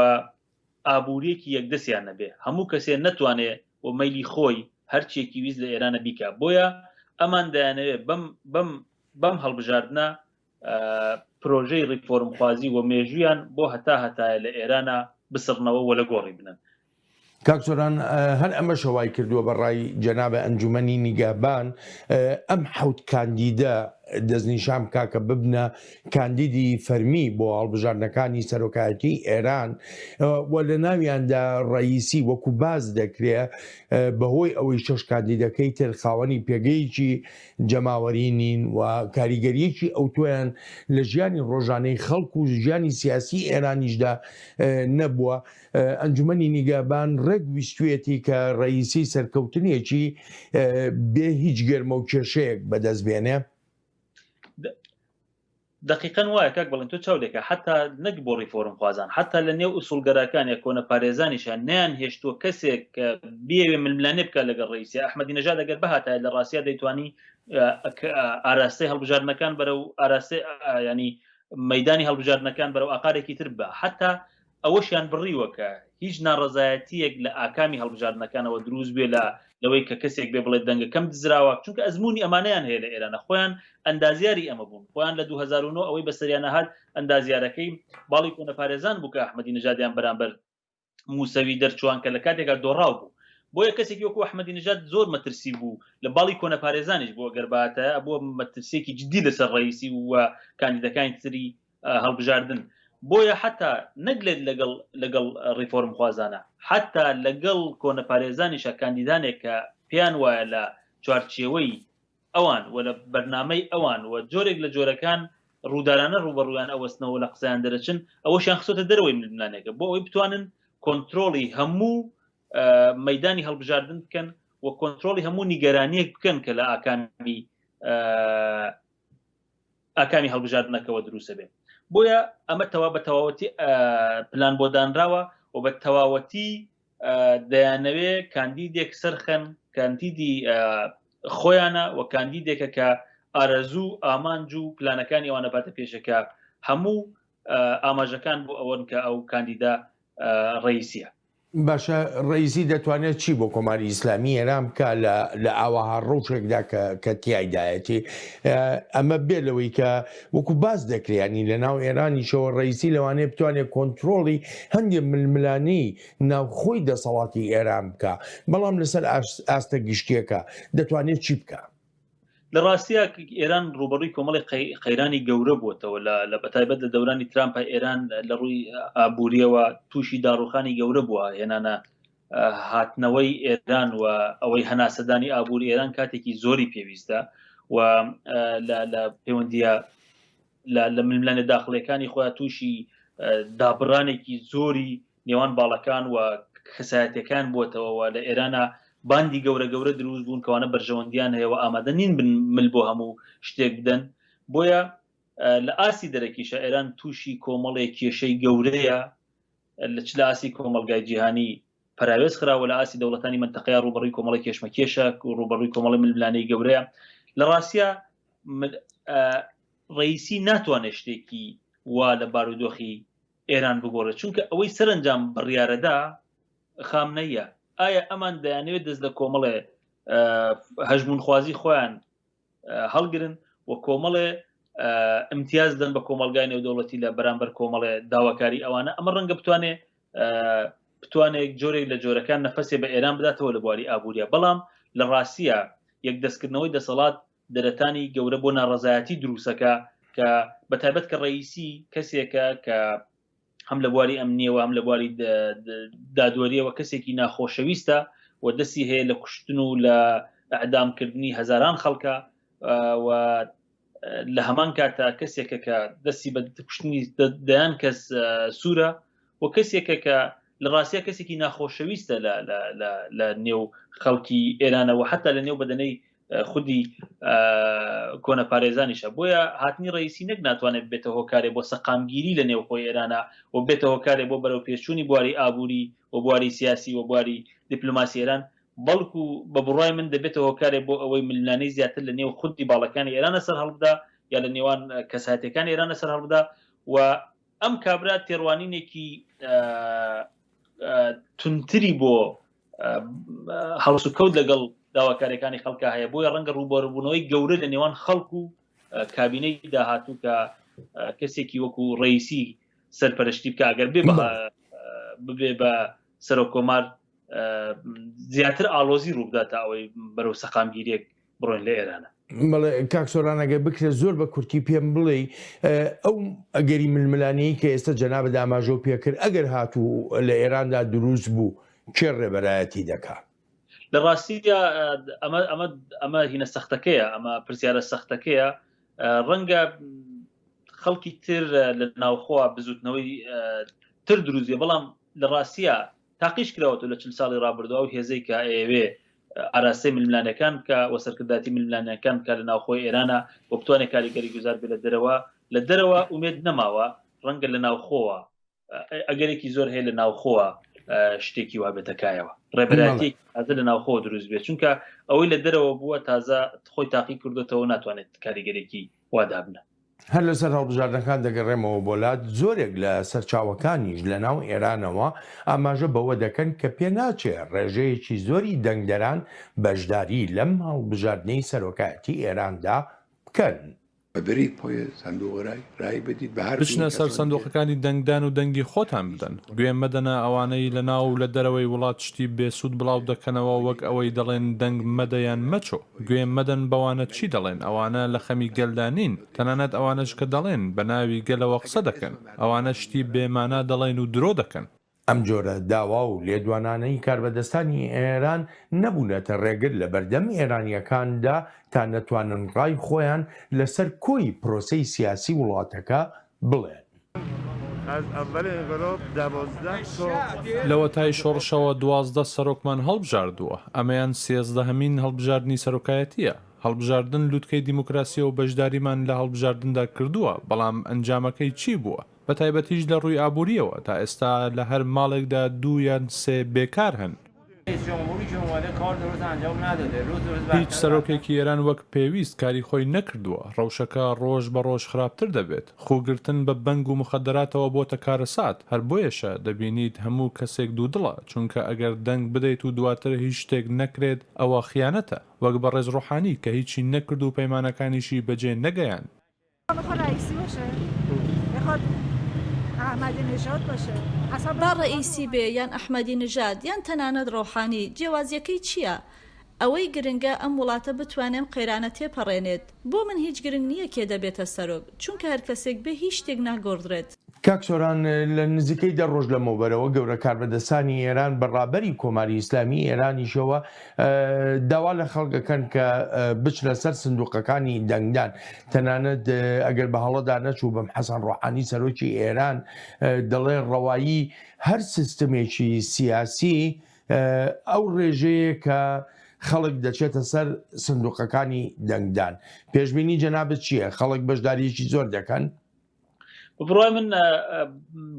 ئابووریەکی یەکدەستیان نەبێ هەموو کەسێ نەتوانێ و مەیلی خۆی هەرچیەکی ویست لە ئێرانە بیکا بۆیە ئەمان دەیانەوێ بەم بەم بەم هەڵبژاردنە پرۆژەی ڕیفۆرمخوازی و مێژوویان بۆ هەتا هەتایە لە ئێرانە بسڕنەوە و لە گۆڕی بنەن. کاک سۆران هەر ئەمەشە وای کردووە بە ڕای جەنابە ئەنجومەنی نیگەهبان ئەم حەوت کاندیدە دەستنیشان بکا کە ببنە کاندیدی فەرمی بۆ هەڵبژاردنەکانی سەرۆکایەتی ئێران و لە ناویاندا ڕەئیسی وەکو باس دەکرێ بەهۆی ئەوەی شەش کاندیدەکەی تر خاوەنی پێگەیەکی جەماوەری نین و کاریگەریەکی ئەوتۆیان لە ژیانی ڕۆژانەی خەڵک و ژیانی سیاسی ئێرانیشدا نەبووە ئەنجومەنی نیگابان ڕێک ویستویەتی کە ڕەئیسی سەرکەوتنێکی بێ هیچ گەرمە و کێشەیەک بەدەست بێنێ. دەقیقەن وایە کاک بەڵێن تۆ چاو لێکە حتا نەک بۆ ڕیفۆرم خوازان حتا لە نێو ئوسوڵگەراکان یا کۆنە پارێزانیشان نەیان هێشتووە کەسێک کە بیەوێ ململانێ بکات لەگەڵ ڕئیسی ئەحمەدی نەژاد ئەگەر بهاتایە لە ڕاستیا دەیتوانی ئاراستەی هەڵبژاردنەکان بەرەو ئاراستەی ینی مەدانی هەڵبژاردنەکان بەرەو ئاقارێکی تر بە حتا ئەوەشیان بڕیوە کە هیچ ناڕەزایەتییەک لە ئاکامی هەڵبژاردنەکانەوە دروست بێ لە لەوەی کە کەسێک بێ بڵێت دەنگەکەم دزراوە، چونکە ئەزموونی ئەمانەیان هەیە لە ئێرانە، خۆیان ئەندازیاری ئەمە بوون، خۆیان لە 2009 ئەوەی بەسەریانە هات ئەندازیارەکەی باڵی کۆنەپارێزان بوو کە ئەحمەدی نەژادیان بەرامبەر موسەوی دەرچوان کە لە کاتێکا دۆڕاو بوو. بۆیە کەسێکی وەکو ئەحمەدی نەژاد زۆر مەترسی بوو لە باڵی کۆنەپارێزانیش بوو ئەگەر باتایە ئەبووە مەترسییەکی جدی لەسەر ڕەئیسی و کاندیدەکانی تری هەڵبژاردن بۆیە حتا نەک لێت لەگەڵ لەگەڵ ڕیفۆرم خوازانە حتا لەگەڵ کۆنەپارێزانیشە کاندیدانێک کە پێیان وایە لە چوارچێوەی ئەوان و لە بەرنامەی ئەوان و جۆرێک لە جۆرەکان ڕوودارانە ڕوبەڕویان ئەوەستنەوە لە قسەیان دەرەچن ئەوەشیان خستۆتە دەرەوەی ململانێکە بۆ ئەوەی بتوانن کۆنتترۆڵی هەموو مەدانی هەڵبژاردن بکەن و کۆنتترۆڵی هەموو نیگەرانیەک بکەن کە لە ئاکامی ئاکامی هەڵبژاردنەکەوە دروستە بێت بۆیە ئەمە تەوا بە تەواوەتی پلان بۆ دانراوە و بە تەواوەتی دەیانەوێ کاندیدێک سەرخەن کاندیدی خۆیانە و کاندیدێکە کە ئارەزوو ئامانج و پلانەکانی ئەوانە باتە پێشەکە هەموو ئاماژەکان بۆ ئەوەن کە ئەو کاندیدا ڕئیسیە. باشە ڕەئیسی دەتوانێت چی بۆ کۆماری ئیسلامی ئێران بکا لە لە ئاوەها ڕەوشێکدا کە کە تیایدایەتی ئەمە بێ لەوەی کە وەکو باس دەکرێ ینی لە ناو ئێرانیشەوە ڕەئیسی لەوانەیە بتوانێت کۆنترۆڵی هەندێک ململانێی ناوخۆی دەسەڵاتی ئێران بکا بەڵام لەسەر ئاستە گشتیەکە دەتوانێت چی بکا؟ لە ڕاستیا ئێران ڕوبەڕووی کۆمەڵی قەیرانی گەورە بووەتەوە لە بەتایبەت لە دەورانی ترامپە ئێران لە ڕووی ئابووریەوە تووشی داڕوخانی گەورە بووە هێنانە هاتنەوەی ئێران و ئەوەی هەناسەدانی ئابووری ئێران کاتێکی زۆری پێویستە و لە پەیوەندیە لە ململانێ داخڵیەکانی خۆیان تووشی دابڕانێکی زۆری نێوان باڵەکان و کەسایەتەکان بووەتەوە و لە ئێرانە باندی گەورە گەورە دروست بوون کەوانە بەرژەوەندیان هەیە و ئامادە نین بن مل بۆ هەموو شتێک بدەن بۆیە لە ئاستی دەرەکیشە ئێران تووشی کۆمەڵێک کێشەی گەورەیە لە چ لە ئاستی کۆمەڵگای جیهانی پەراوێز خراوە لە ئاستی دەوڵەتانی مەنتەقەیە ڕووبەڕووی کۆمەڵی کێشمەکێشە و ڕووبەڕووی کۆمەڵی ململانێی گەورەیە لە ڕاستیا ڕئیسی ناتوانێت شتێکی وا لە بارودۆخی ئێران بگۆڕێت چونکە ئەوەی سەرنجام بڕیارەدا خامنەیە ئایا ئەمان دەیانەوێت دەست لە کۆمەڵێ هەژمونخوازی خۆیان هەڵگرن و کۆمەڵێ امتیاز دەن بە کۆمەلگای نێودەوڵەتی لە بەرامبەر کۆمەڵێ داواکاری ئەوانە ئەمە ڕەنگە بتوانێ بتوانێت جۆرێک لە جۆرەکان نەفەسێ بە ئێران بداتەوە لە بواری ئابووریە بەڵام لە ڕاستیە یەک دەستکردنەوەی دەسەڵات دەرەتانی گەورە بۆ ناڕەزایەتی دروستەکە کە بە تایبەت کە ڕئیسی کەسێکە کە هەم لە بواری ئەمنیەوە هەم لە بواری دادوەریەوە کەسێکی ناخۆشەویستە و دەستی هەیە لە کوشتن و لە ئەعدامکردنی هەزاران خەڵکە و لە هەمان کاتا کەسێکە کە دەستی بە کوشتنی دەیان کەس سوورە و کەسێکە کە لە ڕاستیا کەسێکی ناخۆشەویستە لە نێو خەڵکی ئێرانەوە حتا لە نێو بەدەنەی خودی کۆنەپارێزانیشە بۆیە هاتنی ڕئیسی نەک ناتوانێت بێتە هۆکارێ بۆ سەقامگیری لە نێوخۆی ئێرانە و بێتە هۆکارێ بۆ بەرەو پێشچوونی بواری ئابووری و بواری سیاسی و بواری دیپلۆماسی ئێران بەڵکو بە بڕای من دەبێتە هۆکارێ بۆ ئەوەی ململانێی زیاتر لە نێو خودی باڵەکانی ئێرانە سەر هەڵبدا یا لە نێوان کەساتەکان ئێرانە سەر هەڵبدا و ئەم کابرا تێڕوانینێکی تونتری بۆ هەڵسوکەوت لەگەڵ داواکاریەکانی خەڵکە هەیە بۆیە ڕەنگە ڕووبەڕووبوونەوەی گەورە لە نێوان خەڵک و کابینەی داهاتوو کە کەسێکی وەکو ڕئیسی سەرپەرشتی بکە ئەگەر بێ ببێ بە سەرۆک کۆمار زیاتر ئالۆزی ڕووبدا تا ئەوەی بەرەو سەقامگیریەک بڕۆین لە ئێرانە. بەڵێ کاک سۆران ئەگەر بکرێت زۆر بە کورتی پێم بڵێی ئەو ئەگەری ململانێی کە ئێستا جەنابت ئاماژەو پێکرد ئەگەر هاتوو لە ئێراندا دروست بوو کێ ڕێبەرایەتی دەکا؟ لە ڕاستیدا ئەمە ئەمە ئەمە هینە سەختەکەیە ئەمە پرسیارە سەختەکەیە ڕەنگە خەڵکی تر لە ناوخۆ بزوتنەوەی تر دروزیە بەڵام لە ڕاستیە تاقیش کراوەتەوە لە چل ساڵی ڕابردوو ئەو هێزەی کە ئەیەوێ ئاراستەی ململانێکان بکا و سەرکردایەتی ململانێکان بکا لە ناوخۆی ئێرانە و بتوانێت کاریگەری گوزار بێ لە دەرەوە لە دەرەوە ئومێد نەماوە ڕەنگە لە ناوخۆوە ئەگەرێکی زۆر هەیە لە ناوخۆوە شتێکی وا بێتە کایەوە ڕێبەرایەتی تازە لە ناوخۆ دروست بێت چونکە ئەوەی لە دەرەوە بووە تازە خۆی تاقی کردوتەوە ناتوانێت کاریگەرێکی وا دابنە. هەر لەسەر هەڵبژاردنەکان دەگەڕێمەوە بۆ لات، زۆرێک لە سەرچاوەکانیش لەناو ئێرانەوە ئاماژە بەوە دەکەن کە پێناچێ ڕێژەیەکی زۆری دەنگدەران بەشداری لەم هەڵبژاردنەی سەرۆکایەتی ئێراندا بکەن. بچنە سەر سندوقەکانی دەنگدان و دەنگی خۆتان بدەن، گوێ مەدەنە ئەوانەی لە ناو و لە دەرەوەی وڵات شتی بێ سوود بڵاو دەکەنەوە وەک ئەوەی دەڵێن دەنگ مەدە یان مەچۆ. گوێ مەدەن بەوانە چی دەڵێن، ئەوانە لە خەمی گەلدا نین، تەنانەت ئەوانەش کە دەڵێن بە ناوی گەلەوە قسە دەکەن، ئەوانە شتی بێ مانا دەڵێن و درۆ دەکەن. ئەم جۆرە داوا و لێدوانانەی کاربەدەستانی ئێران نەبوونەتە ڕێگر لە بەردەم ئێرانییەکاندا تا نەتوانن ڕای خۆیان لەسەر کۆی پرۆسەی سیاسی وڵاتەکە بڵێن. لەوەتای شۆڕشەوە 12 سەرۆکمان هەڵبژاردووە، ئەمەیان سێزدەهەمین هەڵبژاردنی سەرۆکایەتییە. هەڵبژاردن لوتکەی دیموکراسییە و بەشداریمان لە هەڵبژاردندا کردووە، بەڵام ئەنجامەکەی چی بووە؟ بەتایبەتیش لە ڕووی ئابوورییەوە، تا ئێستا لە هەر ماڵێکدا دوو یان سێ بێکار هەن. هیچ سەرۆکێکی ئێران وەک پێویست کاری خۆی نەکردووە، ڕەوشەکە ڕۆژ بە ڕۆژ خراپتر دەبێت، خووگرتن بە بەنگ و موخەدەراتەوە بۆتە کارەسات، هەر بۆیەشە دەبینیت هەموو کەسێک دوودڵە، چونکە ئەگەر دەنگ بدەیت و دواتر هیچ شتێک نەکرێت ئەوە خیانەتە، وەک بەڕێز ڕۆحانی کە هیچی نەکرد و پەیمانەکانیشی بەجێ نەگەیاند. با ڕەئیسی بێ یان ئەحمەدی نژاد یان تەنانەت ڕۆحانی، جیاوازییەکەی چییە؟ ئەوەی گرنگە ئەم وڵاتە بتوانێ ئەم قەیرانە تێپەڕێنێت. بۆ من هیچ گرنگ نییە کێ دەبێتە سەرۆک، چونکە هەر کەسێک بێ هیچ شتێک ناگۆڕدرێت. کاک سۆران، لە نزیکەی دە ڕۆژ لەمەوبەرەوە گەورە کاربەدەستانی ئێران بە ڕابەری کۆماری ئیسلامی ئێرانیشەوە داوا لە خەڵک ئەکەن کە بچنە سەر سندوقەکانی دەنگدان. تەنانەت ئەگەر بە هەڵەدا نەچووبم حەسەن ڕۆحانی سەرۆکی ئێران دەڵێ ڕەوایی هەر سیستمێکی سیاسی ئەو ڕێژەیە کە خەڵک دەچێتە سەر سندوقەکانی دەنگدان. پێشبینی جەنابت چییە؟ خەڵک بەشدارییەکی زۆر دەکەن؟ بە بڕوای من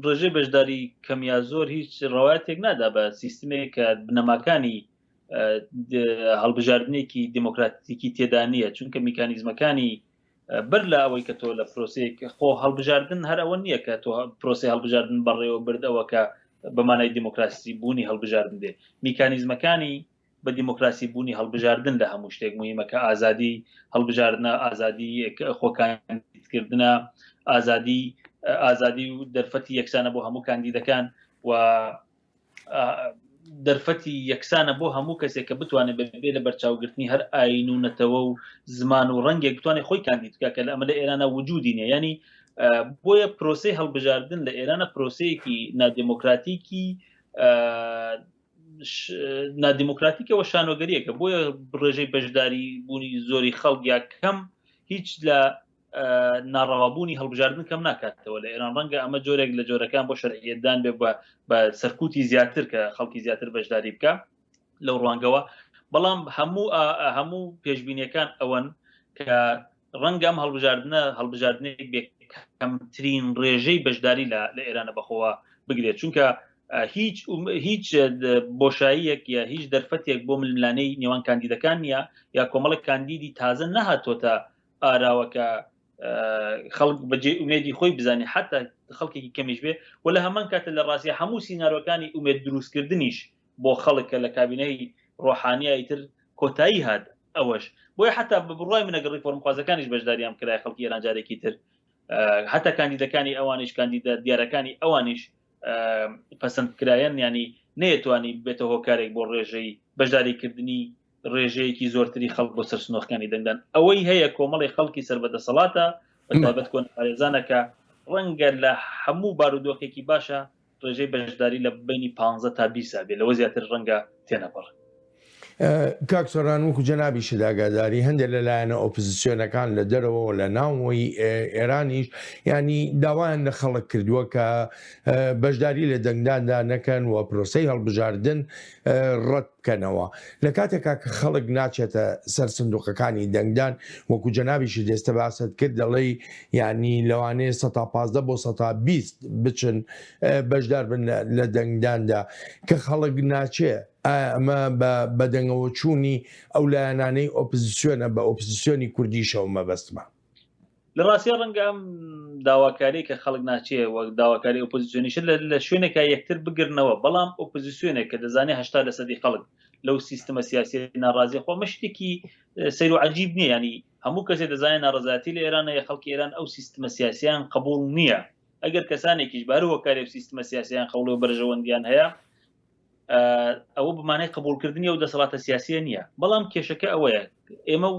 ڕێژەی بەشداری کەم یا زۆر هیچ ڕەوایەتێک نادا بە سیستمێک کە بنەماکانی هەڵبژاردنێکی دیموکراتیکی تێدا نییە چونکە میکانیزمەکانی بەر لە ئەوەی کە تۆ لە پرۆسەیەک خۆ هەڵبژاردن هەر ئەوە نییە کە تۆ پرۆسی هەڵبژاردن بەڕێوە برد ئەوە کە بەمانای دیموکراسی بوونی هەڵبژاردن دێ میکانیزمەکانی بە دیموکراسی بوونی هەڵبژاردن لە هەموو شتێک مهمە کە ئازادی هەڵبژاردنە ئازادی خۆکاندیدکردنە ئازادی ئازادی و دەرفەتی یەکسانە بۆ هەموو کاندیدەکان و دەرفەتی یەکسانە بۆ هەموو کەسێک کە بتوانێت بەبێ لە بەرچاوگرتنی هەر ئاین و نەتەوە و زمان و ڕەنگێک بتوانێت خۆی کاندید بکە کە لە ئەمە لە ئێرانە وجودی نیە ینی بۆیە پرۆسی هەڵبژاردن لە ئێرانە پرۆسەیەکی نادێمۆکراتیکی نادیموکراتیکەوە شانۆگەریەکە بۆیە ڕێژەی بەشداری بوونی زۆری خەڵک یا کەم هیچ لە ناڕەوابوونی هەڵبژاردن کەم ناکاتەوە لە ئێران ڕەنگە ئەمە جۆرێک لە جۆرەکان بۆ شەرعیەتدان بێ بە سەرکوتی زیاتر کە خەڵکی زیاتر بەشداری بکە لەو ڕوانگەوە بەڵام هەموو هەموو پێشبینیەکان ئەوەن کە ڕەنگە ئەم هەڵبژاردنە هەڵبژاردنێک بێ کەمترین ڕێژەی بەشداری لە لە ئێرانە بەخۆوە بگرێت چونکە هیچ هیچ بۆشاییەک یا هیچ دەرفەتێک بۆ ململانەی نێوان کاندیدەکان نییە یا کۆمەڵک کاندیدی تازە نەهاتۆتە ئاراوە کە خەڵک بەجێ ئومێدی خۆی بزانێ حتا خەڵکێکی کەمیش بێ و لە هەمان کاتە لە ڕاستە هەموو سینارۆکانی ئومێد دروستکردنیش بۆ خەڵک کە لە کابینەی ڕۆحانیە ئیتر کۆتایی هات ئەوەش بۆیە حتا بە بڕوای من ئەگەر ڕیفۆرمخوازەکانیش بەشداریان کرای خەڵکی ئێران جارێکی تر حتا کاندیدەکانی ئەوانیش کاندیدە دیارەکانی ئەوانیش پەسەند کرایەن ینی نەیەتوانی بێتە هۆکارێک بۆ ڕێژەی بەشداریکردنی ڕێژەیەکی زۆرتری خەڵک بۆ سەر سنۆخەکانی دەنگدان ئەوەی هەیە کۆمەڵی خەڵکی سەر بە دەسەڵاتە بە تایبەت کۆنەپارێزانەکە ڕەنگە لە هەموو بارودۆخێکی باشە ڕێژەی بەشداری لە بەینی پانزە تا بیسا بێ لەوە زیاتر ڕەنگە تێنەپەڕێ. کاک سۆران وەکو جەنابیشت ئاگاداری هەندێک لە لایەنە ئۆپزسیۆنەکان لە دەرەوە و لە ناوەوەی ئێرانیش یانی داوایان لە خەڵک کردووە کە بەشداری لە دەنگداندا نەکەن و پرۆسەی هەڵبژاردن ڕەت بکەنەوە لە کاتێکا کە خەڵک ناچێتە سەر سندوقەکانی دەنگدان وەکو جەنابیشت ئێستە باست کرد دەڵێی یانی لەوانەیە سەتا 15 بۆ سەتا 20 بچن بەشدار بن لە دەنگداندا کە خەڵک ناچێ ئایا ئەمە بە بەدەنگەوە چوونی ئەو لایەنانەی ئۆپزسیۆنە بە ئۆپزسیۆنی کوردیشەوە مەبەستمە. لە ڕاستیا ڕەنگە ئەم داواکاری کە خەڵک ناچێ وەک داواکاری ئۆپۆزیسیۆنیش لە شوێنێکا یەکتر بگرنەوە بەڵام ئۆپۆزیسیۆنێک کە دەزانێ هەشتا لەسەدی خەڵک لەو سیستمە سیاسی ناڕازیە خۆ ئەمە شتێکی سەیر و عەجیب نییە ینی هەموو کەسێ دەزانێت ناڕەزایەتی لە ئێران هەیە خەڵکی ئێران ئەو سیستمە سیاسیان قبوڵ نییە ئەگەر کەسانێکیش بە هەر هۆکارێک و سیستمە سیاسیان قبوڵ و بەرژەوەندیان هەیە ئەوە بمانای قبولکردنی ئەو دەسەڵاتە سیاسیە نییە بەڵام کێشەکە ئەوەیە ئێمە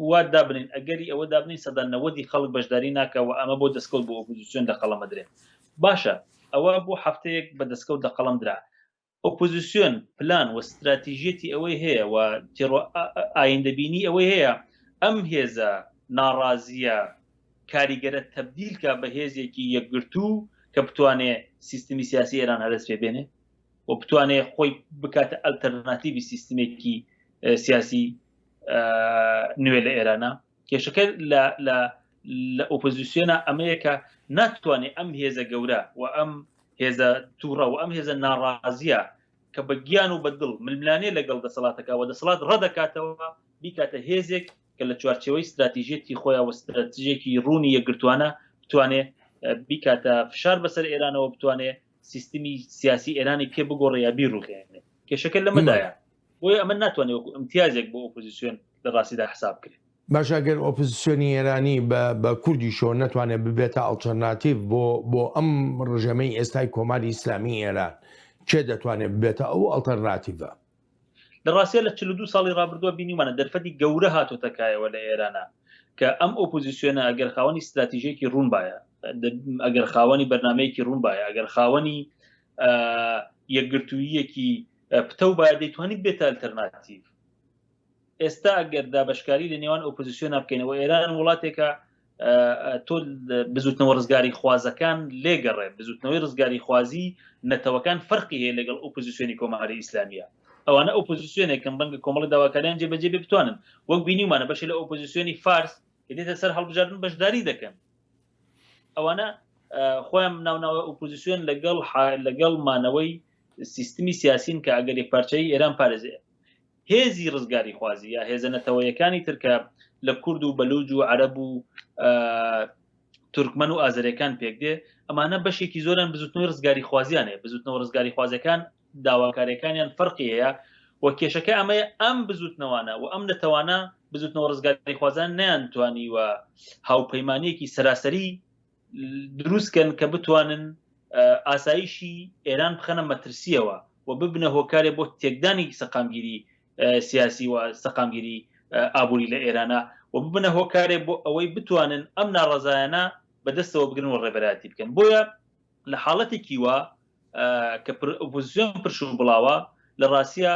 وا دابنین ئەگەری ئەوە دابنین سەدا نەوەدی خەڵک بەشداری ناکەوە ئەمە بۆ دەستکەوت بۆ ئۆپۆزیسیۆن لە قەڵەم ئەدرێ باشە ئەوە بۆ هەفتەیەک بە دەستکەوت لە قەڵەم درا ئۆپۆزیسیۆن پلان و ستراتیژیەتی ئەوەی هەیە و تێڕۆ ئایندەبینی ئەوەی هەیە ئەم هێزە ناڕازیە کاریگەرە تەبدیلکە بە هێزێکی یەکگرتوو کە بتوانێ سیستمی سیاسی ئێران هەرەس پێ بێنێ و بتوانێ خۆی بکاتە ئەلتەرناتیڤی سیستمێکی سیاسی نوێ لە ئێرانە کێشەکە لە لە لە ئۆپۆزیسیۆنە ئەمەیە کە ناتوانێت ئەم هێزە گەورە و ئەم هێزە تووڕە و ئەم هێزە ناڕازیە. کە بە گیان و بە دڵ ململانێ لەگەڵ دەسەڵاتەکە و دەسەڵات ڕەدەکاتەوە بیکاتە هێزێک کە لە چوارچێوەی ستراتیژیەتی خۆیان و ستراتیژێکی ڕوونی یەکگرتوانە بتوانێ بیکاتە فشار بەسەر ئێرانەوە بتوانێ سیستمی سیاسی ئێرانی پێ بگۆڕێ یا بیڕوخێنێ کێشەکە لەمەدایە بۆیە ئەمە ناتوانێت وەکو ئیمتیازێک بۆ ئۆپۆزیسیۆن لە ڕاستیدا حساب بکرێت. باشە گەر ئۆپۆزیسیۆنی ئێرانی بە بە کوردیشەوە نەتوانێت ببێتە ئەڵتەرناتیڤ بۆ بۆ ئەم ڕژێمەی ئێستای کۆماری ئیسلامی ئێران کێ دەتوانێت ببێتە ئەو ئەڵتەرناتیڤە؟ لە ڕاستیا لە 42 ساڵی ڕابردووە بینیومانە دەرفەتی گەورە هاتۆتە کایەوە لە ئێرانە کە ئەم ئۆپۆزیسیۆنە ئەگەر خاوەنی ستراتیژێکی ڕوون بایە ئەگەر خاوەنی بەرنمەیەکی ڕوون بایە ئەگەر خاوەنی یەکگرتوویەکی پتەو باە دەیتوانی بێتە ئەلتەرناتیڤ ئێستا ئەگەر دابەشکاری لە نێوان ئۆپۆزیسیۆنا بکەینەوە ئێران وڵاتێکە تۆ بزوتنەوە ڕزگاری خوازەکان لێگەڕێ بزوتنەوەی ڕزگاری خوازی نەتەوەکان فەرقی هەیە لەگەڵ ئۆپۆزیسیۆنی کۆماری ئیسلامیە ئەوانە ئۆپۆزیسیۆنێکن ڕەنگە کۆمەڵی داواکاریان جێبەجێ بێ بتوانن وەک بینیومانە بەشی لە ئۆپۆزیسیۆنی فارس کە دێتە سەر هەڵبژاردن بەشداری دەکەن ئەوانە خۆیان ناوناوە ئۆپۆزیسیۆن لەگەڵ لەگەڵ مانەوەی سیستمی سیاسین کە ئەگەر یەکپارچەیی ئێران پارێزێ هێزی ڕزگاریخوازی یا هێزە نەتەوەیەکانی تر کە لە کورد و بەلوج و عەرەب و تورکمەن و ئازەرەکان پێک دێ ئەمانە بەشێکی زۆران بزوتنەوەی ڕزگاری خوازیان هەیە بزوتنەوە ڕزگاری خوازەکان داواکاریەکانیان فەرقی هەیە و کێشەکە ئەمەیە ئەم بزوتنەوانە و ئەم نەتەوانە بزوتنەوە ڕزگاری خوازان نەیانتوانی و هاوپەیمانیەکی سەراسەری دروستکەن کە بتوانن ئاسایشی ئێران بخەنە مەترسیەوە و ببنە هۆکارێ بۆ تێکدانی سەقامگیری سیاسی و سەقامگیری ئابووری لە ئێرانە و ببنە هۆکارێ بۆ ئەوەی بتوانن ئەم ناڕەزایانە بەدەستەوە بگرن و ڕێبەرایەتی بکەن بۆیە لە حاڵەتێکی وا کە ئۆپۆزیسیۆن پرش و بڵاوە لە ڕاستە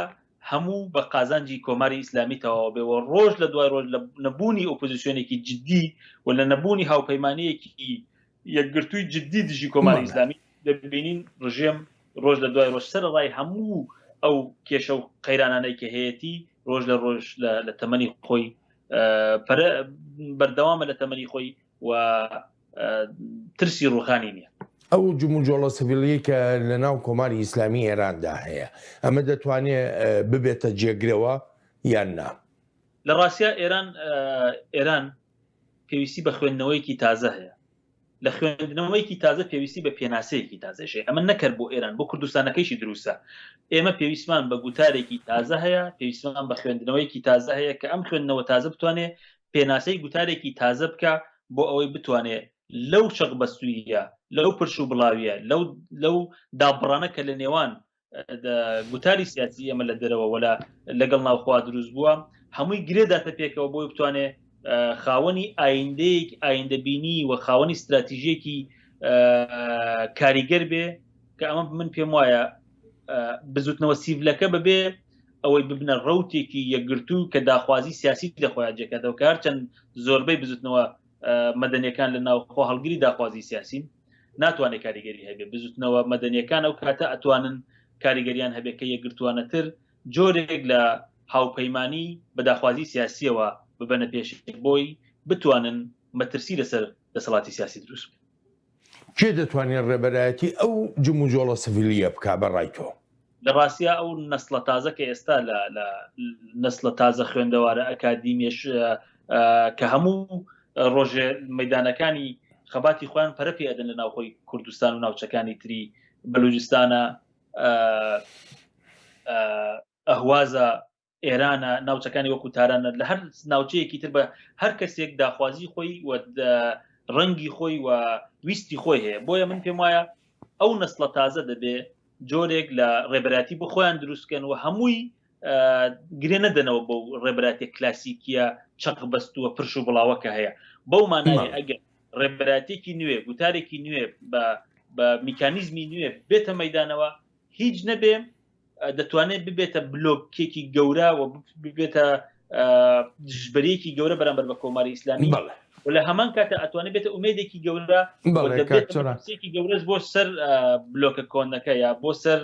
هەموو بە قازانجی کۆماری ئیسلامی تەواوە بێ و ڕۆژ لە دوای ڕۆژ لە نەبوونی ئۆپۆزیسیۆنێکی جددی و لە نەبوونی هاوپەیمانیەکی یەکگرتووی جددی دژی کۆماری ئیسلامی دەبینین ڕژێم ڕۆژ لە دوای ڕۆژ سەرەڕای هەموو ئەو کێشە و قەیرانانەی کە هەیەتی ڕۆژ لە ڕۆژ لە تەمەنی خۆی پەرە بەردەوامە لە تەمەنی خۆی و ترسی ڕوخانی نییە. ئەو جموجۆڵە سڤیلیەی کە لە ناو کۆماری ئیسلامی ئێراندا هەیە، ئەمە دەتوانێ ببێتە جێگرەوە یان نا؟ لە ڕاستیا ئێران ئێران پێویستی بە خوێندنەوەیەکی تازە هەیە. لە خوێندنەوەیەکی تازە پێویستی بە پێناسەیەکی تازەش هەیە. ئەمە نەکەر بۆ ئێران، بۆ کوردستانەکەیشی دروستە. ئێمە پێویستمان بە گوتارێکی تازە هەیە، پێویستمان بە خوێندنەوەیەکی تازە هەیە کە ئەم خوێندنەوە تازە بتوانێ پێناسەی گوتارێکی تازە بکا بۆ ئەوەی بتوانێ لەو چەقبەستووییە، لەو پرش و بڵاوییە، لەو لەو دابڕانە کە لە نێوان گوتاری سیاسی ئێمە لە دەرەوە وەلا لەگەڵ ناوخوا دروست بووە هەمووی گرێ داتە پێکەوە بۆی بتوانێ خاوەنی ئایندەیەک ئایندەبینی و خاوەنی استراتیژیەکی کاریگەر بێ کە ئەمە من پێم وایە بزوتنەوە سیڤلەکە بەبێ ئەوەی ببنە ڕوتێکی یەکگرتوو کە داخوازی سیاسی لە خۆیان جێکاتەوە کار چەند زۆربەی بزوتنەوە مەدەنیەکان لە ناوخۆ هەڵگری داخوازی سیاسین ناتوانێت کاریگەری هەبێ بزوتنەوە مەدەنیەکان ئەو کاتە ئەتوانن کاریگەریان هەبێت کە یەکگرتوانەتر جۆرێک لە هاوپەیمانی بە داخوازی سیاسیەوە ببەنە پێش بۆی بتوانن مەترسی لەسەر دەسەڵاتی سیاسی دروست بکەن. کێ دەتوانێت ڕێبەرایەتی ئەو جموجۆڵە سڤیلییە بکا بە ڕای تۆ؟ لە ڕاستیا ئەو نەسڵە تازە کە ئێستا لە لە نەسڵە تازە خوێندەوارە ئەکادیمیەش کە هەموو ڕۆژێ مەدانەکانی خەباتی خۆیان پەرە پێ ئەدەن لە ناوخۆی کوردستان و ناوچەکانی تری بەلوجستانە ئەهوازە ئێرانە ناوچەکانی وەکو تارانە لە هەر ناوچەیەکی تر بە هەر کەسێک داخوازی خۆی و ڕەنگی خۆی و ویستی خۆی هەیە بۆیە من پێم وایە ئەو نەسڵە تازە دەبێ جۆرێک لە ڕێبەراتی بۆ خۆیان دروستکەن و هەمووی گرێ نەدەنەوە بۆ ڕێبەراتێ کلاسیکیە چەق بەستووە پرش و بڵاوەکە هەیە بەو مانای ئەگەر ڕێبەراتێکی نوێ گوتارێکی نوێ بە بە میکانیزمی نوێ بێتە مەدانەوە هیچ نەبێ دەتوانێت ببێتە بلۆکێکی گەورە و ببێتە دژبەرێکی گەورە بەرامبەر بە کۆماری ئیسلامی و لە هەمان کاتە ئەتوانێت بێتە ئومێدێکی گەورە ێکی گەورەش بۆ سەر بلۆکە کۆنەکە یا بۆ سەر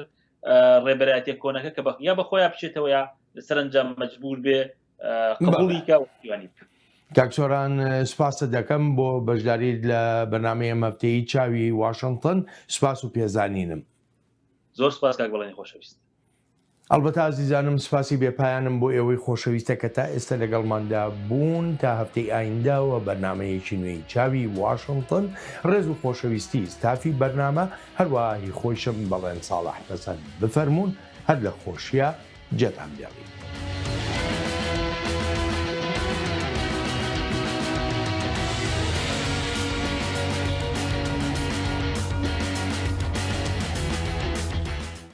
ڕێبەرایەتە کۆنەکە کە یا بە خۆیان بچێتەوە یا سەرنجام مەجبور بێ قبولی کە وانی کاک سۆران سپاست دەکەم بۆ بەشداریت لە بەرنامەی ئەم هەفتەی چاوی واشنتن سپاس و پێزانینم زۆر سپاس کاک بەڵێنی خۆشەویست. ئەڵبەتە ئازیزانم سوپاسی بێ پایانم بۆ ئێوەی خۆشەویستە کە تا ئێستا لەگەڵماندا بوون تا هەفتەی ئایندە و بەرنامەیەکی نوێی چاوی واشنتن ڕێز و خۆشەویستی ستافی بەرنامە هەروەها هی خۆیشم بەڵێن ساڵح پەسەند بفەرموون هەر لە خۆشیا جێتان بێڵین.